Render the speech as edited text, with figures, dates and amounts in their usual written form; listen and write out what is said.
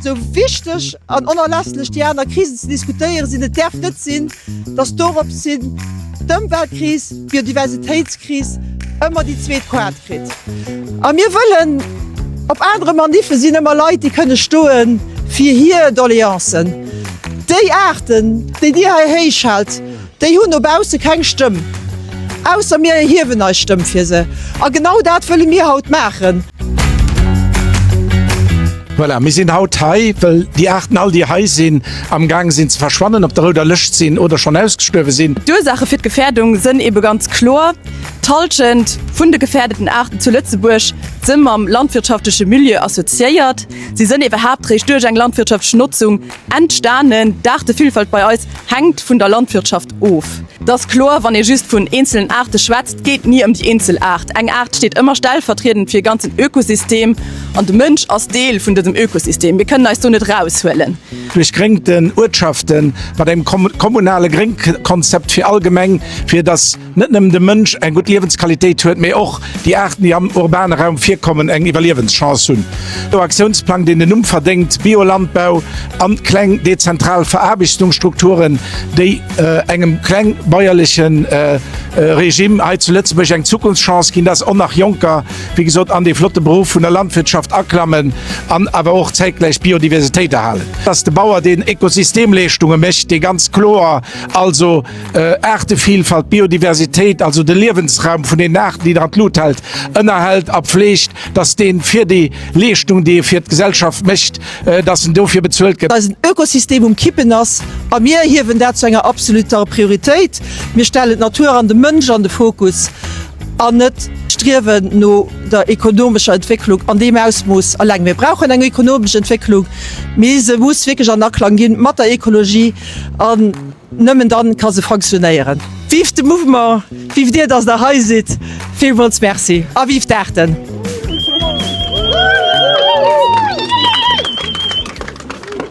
Sou wichteg an onerlässlech déi aner Krisen ze diskutéieren sinn, et däerf net sinn, datt dorops hin d'Ëmweltkris, d'Biodiversitéitskris ëmmer déi zweet Koart kritt. A mir wëllen op anere Maniffe sinn ëmmer Leit, déi kënne stoe fir hir Doleancen. Déi Aarten, déi Dir hei héichhaalt, Déi hunn no bausse keng Stëmm, ausser mir erhiewen eis Stëmm fir se. A genau dat wëlle mir haut maachen. Voilà, mir sinn haut hei, well déi Aarten all, déi hei sinn, am Gaang sinn ze verschwannen, op der rouder Lëscht sinn oder schonn ausgestuerwe sinn. D'Ursaache fir d'Gefäerdung sënn ebe ganz kloer, D'Hallschent vun de gefäerdeten Aarten zu Lëtzebuerg së mam landwirtschaftleche Milieu assoziéiert. Si sënn iwwerhaapt réischt duerch eng landwirtschaftlech Notzung entstanen. D'Aartevillfalt bei eis hänkt vun der Landwirtschaft of. Et ass kloer, wann ee just vun eenzelen Aarte schwätzt, et geet ni ëm déi eenzel Aart. Eng Aart steet ëmmer stellvertriedend fir e ganzen Ökosystem an de Mënsch ass Deel vun dësem Ökosystem. Mir kënnen eis do net eraushuelen. Duerchgréngten Uertschaften mat engem kommunale Gréngkonzept fir all Gemeng, fir dass net nëmmen de Mënsch eng gutt Liewensqualitéit huet, mee och déi Aarten, déi am urbane Raum virkommen, eng Iwwerliewenschance hunn. De Aktiounsplang, deen den Numm verdéngt, Biolandbau an kleng dezentral Veraarbechtungsstrukturen, déi engem klengbäuerleche Regime hei zu Lëtzebuerg eng Zukunftschance ginn, dass och nach Jonker, wéi gesot, an dee flotte Beruff vun der Landwirtschaft aklammen an awer och zäitgläich d'Biodiversitéit erhalen. Dass de Bauer, deen Ökosystemleeschtunge mécht, dee ganz kloer also Aartevielfalt, Biodiversitéit, also de Liewensraum vun den Aarten, déi der an d'Lut hält, ënnerhält a pfleegt, dass deen fir déi Leeschtung, déi e fir d'Gesellschaft mécht, dass en dofir bezuelt gëtt. Eisen Ökosystem um Kippen ass a mir hiewen dat zu enger absoluter Prioritéit. Mir stellen d'Natur an de Mënsch an de Fokus an net d'Striewen no der ekonomescher Entwécklung an deem Ausmooss alleng. Mir brauchen eng ekonomesch Entwécklung, mee se muss wierklech an Aklang ginn mat der Ekologie an Nëmmen dann ka se fonctionnéieren. Vive de Mouvement, vive dir dass der hei sidd, villmools Merci a vive d'Aarten!